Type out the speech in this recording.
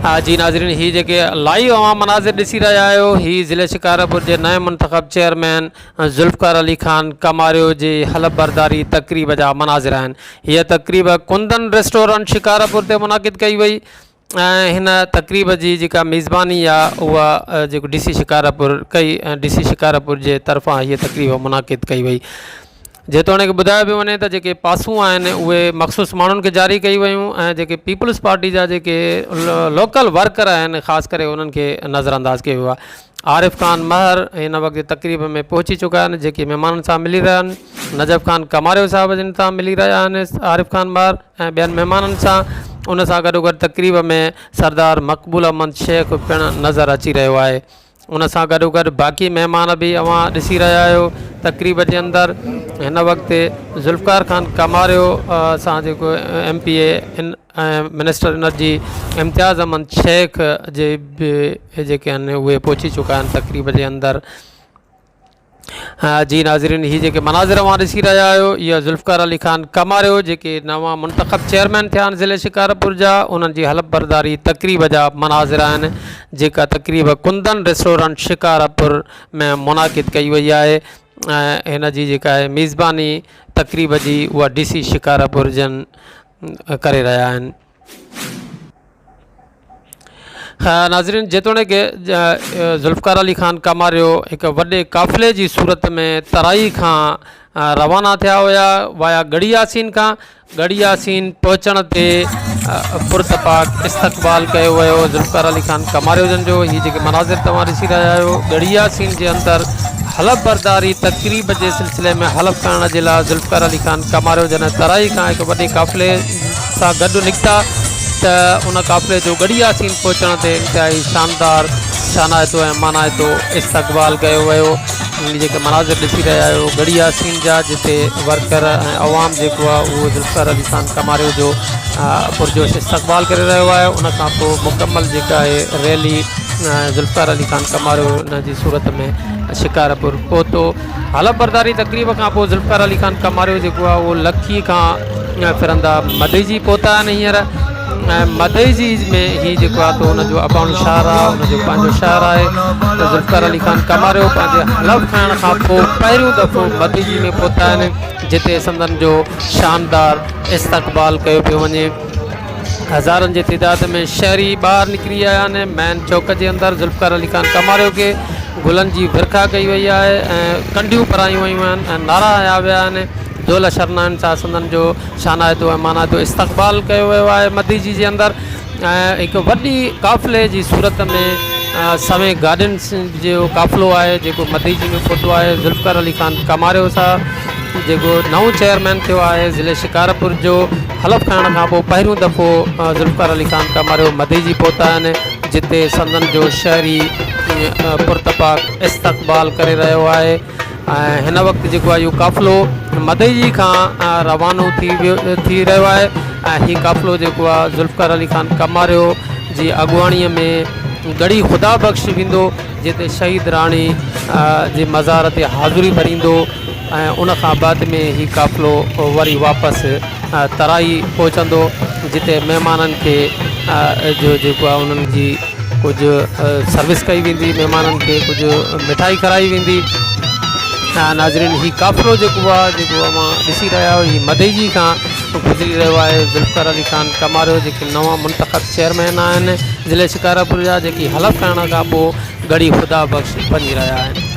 جي ناظرين هي جيڪي لائيو اوهان مناظر ڏسي رهيا آهيو هي ضلعي شڪارپور جي نئين منتخب چيئرمين ذوالفقار علي خان ڪماريو جي حلف برداري تقريب جا مناظر آهن. هيء تقريب ڪندن ريسٽورنٽ شڪارپور تي منعقد ڪئي وئي ۽ هن تقريب جي جيڪا ميزباني آهي اها جيڪو ڊي سي شڪارپور ڪئي ۽ ڊي سي شڪارپور جي طرفان هيء تقريب منعقد ڪئي وئي. جيتوڻيڪ ٻڌايو پيو وڃي ته جيڪي پاسون آهن اهي مخصوص ماڻهن کي جاري ڪئي ويون ۽ جيڪي پيپلز پارٽي جا جيڪي لوڪل ورڪر آهن خاص ڪري انهن کي نظر انداز ڪيو ويو آهي. عارف خان مهر هن وقت تقريب ۾ پهچي چڪا آهن جيڪي مهمانن سان ملي رهيا آهن نجف خان ڪماريو صاحب جن سان ملي رهيا آهن عارف خان مهر ۽ ٻين مهمانن سان ان سان گڏوگڏ تقريب ۾ سردار مقبول احمد شيخ پڻ نظر اچي رهيو آهي. ان سان گڏوگڏ باقي مهمان به اوهان ڏسي رهيا آهيو تقريب جي اندر هن وقت ذوالفقار خان ڪماريو سان جيڪو M P A ۽ minister energy Imtiaz Ahmed Shaikh جي به جيڪي آهن اهي پهچي چڪا آهن تقريب جي اندر. جي ناظرين هي جيڪي مناظر اوهان ڏسي رهيا آهيو اها ذوالفقار علي خان ڪماريو جيڪي نوان منتخب چيئرمين ٿيا آهن ضلعي شڪارپور جا انهن جي حلف برداري تقريب جا مناظر آهن جيڪا تقريب ڪندن ريسٽورنٽ شڪارپور ۾ منعقد ڪئي وئي آهي ۽ هن جي جيڪا آهي ميزباني تقريب جي اها ڊي سي شڪارپور جن ڪري رهيا آهن. ناظرين جيتوڻيڪ ذوالفقار علي خان ڪاماريو هڪ وڏي قافلي جي صورت ۾ ترائي کان روانا ٿيا هيا وايا ڳڙهي ياسين کان ڳڙهي ياسين پهچڻ تي پرتپاڪ استقبال ڪيو ويو ذوالفقار علي خان ڪماريو جن جو هي جيڪي مناظر توهان ڏسي رهيا آهيو ڳڙهي ياسين جي اندر حلف برداري تقريب جي سلسلي ۾ حلف کڻڻ جي لاء ذوالفقار علي خان ڪماريو جڏهن ترائي کان هڪ وڏي قافلي سان گڏ نڪتا ته ان قافلي جو ڳڙهي ياسين پهچڻ تي انتهائي شاندار، شانائتو ۽ مانائتو استقبال ڪيو ويو. هي جيڪي مناظر ڏسي رهيا آهيو ڳڙهي ياسين جا جتي ورڪر ۽ عوام جيڪو آهي اهو ذوالفقار علي خان ڪماريو جو پرجوش استقبال ڪري رهيو آهي ان کان پوء مڪمل جيڪا آهي ريلي ذوالفقار علي خان ڪماريو ان جي صورت ۾ شڪارپور پهتو. حلف برداري تقريب کان پوء ذوالفقار علي خان ڪماريو جيڪو آهي اهو لکي کان ڦرندا مدئجي پهتا آهن هينئر ۽ مدئجي ۾ هي جيڪو آهي ته ان جو اباڻو شهر آهي ان جو پنهنجو شهر آهي ته ذوالفقار علي خان ڪماريو پنهنجي حلف کڻڻ کان پوء پهريون دفعو مدئجي ۾ پهتا آهن جتي سندن جو شاندار استقبال ڪيو پيو وڃي. هزارن جي تعداد ۾ شهري ٻاهر نڪري آيا آهن، مين چوڪ جي اندر ذوالفقار علي خان ڪماريو کي گلن جي ورکا ڪئي وئي آهي ۽ ڪنڍيون پرايون ويون آهن ۽ نعرا هنيا ويا آهن، دهل شرنائين سان سندن جو شانائتو ۽ مانائتو استقبال ڪيو ويو آهي، مديجي جي اندر ۽ هڪ وڏي قافلي جي صورت ۾ سوين گاڏين جو قافلو آهي جيڪو مديجي ۾ پهتو آهي، ذوالفقار علي خان ڪماريو سان جيڪو نئون چيئرمين ٿيو آهي ضلعي شڪارپور جو حلف کڻڻ کان پوء پهريون دفعو ذوالفقار علي خان ڪماريو مديجي پهتا آهن جتي سندن جو شهري پرتپاڪ استقبال ڪري رهيو آهي ۽ هن وقت جيڪو آهي اهو قافلو مديجي کان روانو ٿي ويو ٿي رهيو آهي ۽ هي قافلو جيڪو آهي ذوالفقار علي خان ڪماريو جي اڳواڻي ۾ ڳڙهي خدا بخش ويندو جتي شهيد راڻي جي مزار تي حاضري ڀريندو ۽ ان کان بعد ۾ هي قافلو وري واپس ترائي پهچندو جتي مهمانن کي جو جيڪو آهي انهن جي ڪجهه سروس ڪئي ويندي مهمانن کي ڪجهه مٺائي کارائي ويندي ناظرين هي قافلو جيڪو آهي جيڪو اوهان ڏسي رهيا آهيو هي مدئجي کان گذري رهيو آهي ذوالفقار علي خان ڪماريو جيڪي نوان منتخب چيئرمين آهن ضلعي شڪارپور جا جيڪي حلف کڻڻ کان پوء ڳڙهي خدا بخش وڃي رهيا آهن.